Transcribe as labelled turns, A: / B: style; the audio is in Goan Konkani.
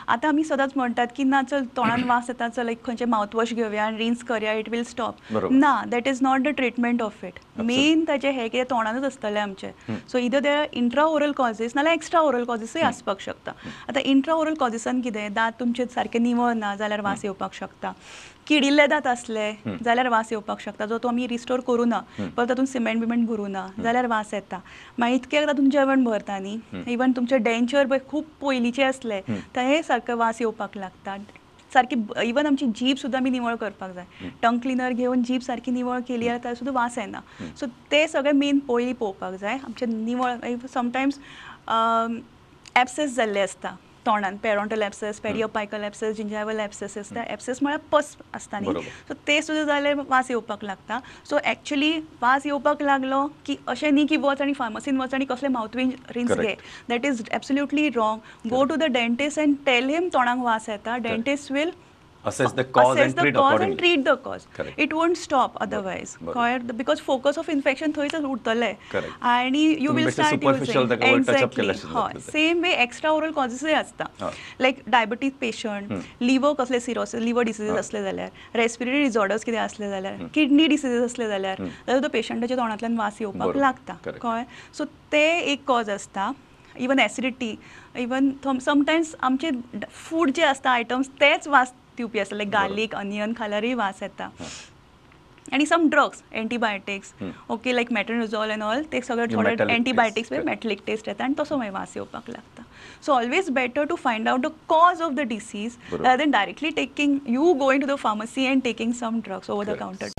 A: आतां आमी सदांच म्हणटात की ना चल तोंडान वास येता, चल एक खंयचें मावथवॉश घेवया आनी रिन्स करया, it will stop. ना, that is not the treatment of it. Main ताचें हें कितें तोंडानूच आसतलें आमचें. So either there are intra oral causes नाल्यार एक्स्ट्रा ओरल कॉजीसूय आसपाक शकता. आतां इंट्रा ओरल कॉजीसान कितें, दांत तुमचे सारके निवळ ना जाल्यार वास येवपाक शकता, किडिल्ले दांत आसले जाल्यार वास येवपाक शकता, जो तो आमी रिस्टोर करूं ना, परत तातूंत सिमेंट बिमेंट भरूं ना जाल्यार वास येता. मागीर इतके तातूंत जेवण भरता न्ही, इवन तुमचे डेंचर पळय खूब पयलींचे आसले ते सारके वास येवपाक लागता. सारकी इवन आमची जीभ सुद्दां आमी निवळ करपाक जाय, टंग क्लिनर घेवन जीभ सारकी निवळ केली जाल्यार सुद्दां वास येना. सो ते सगळे मेन पयलीं पळोवपाक जाय आमचे निवळ. समटायम्स एब्सेस जाल्ले आसता तोंडान, periodontal abscess, periapical abscess, gingival abscess आसता. एब्सेस म्हळ्यार पस आसता न्ही, सो ते सुद्दां जाल्यार वास येवपाक लागता. सो एक्चुली वास येवपाक लागलो की अशें न्ही की वच आनी फार्मसीन वच आनी कसले मावथ रिन्स घे, that is absolutely wrong. Go to the dentist and tell him तोंडाक वास येता, dentist will
B: assess the cause
A: assess
B: and
A: the
B: treat
A: cause and
B: accordingly.
A: Treat the cause.
B: Correct.
A: It won't stop otherwise. Because focus of infection थंयच उरतलें आनी you will start
B: superficial
A: using. Exactly. हय, सेम वे एक्स्ट्रा ओरल कॉजीसूय आसता, लायक डायबिटीज पेशंट, लिवर कसले सिरोसिस, लिवर डिसीजीस आसले जाल्यार, रेस्पिरेटरी डिसऑर्डर्स कितें आसले जाल्यार, किडनी डिसीजीस आसले जाल्यार, जाल्यार तो पेशंटाच्या तोंडांतल्यान वास येवपाक लागता. कळ्ळें? सो ते एक कॉज आसता. इवन एसिडिटी, इवन समटायम्स आमचे फूड जे आसता आयटम्स तेच वास दिवपी आसता, लायक गार्लीक, अनियन खाल्यारूय वास येता. आनी some drugs, antibiotics, okay, like metronidazole and all, ते सगळे थोडे एंटीबायोटिक्स मेटलीक टेस्ट येता आनी तसो मागीर वास येवपाक लागता. So always better to find out the cause of the disease rather than directly taking you going to the pharmacy and taking some drugs over the counter.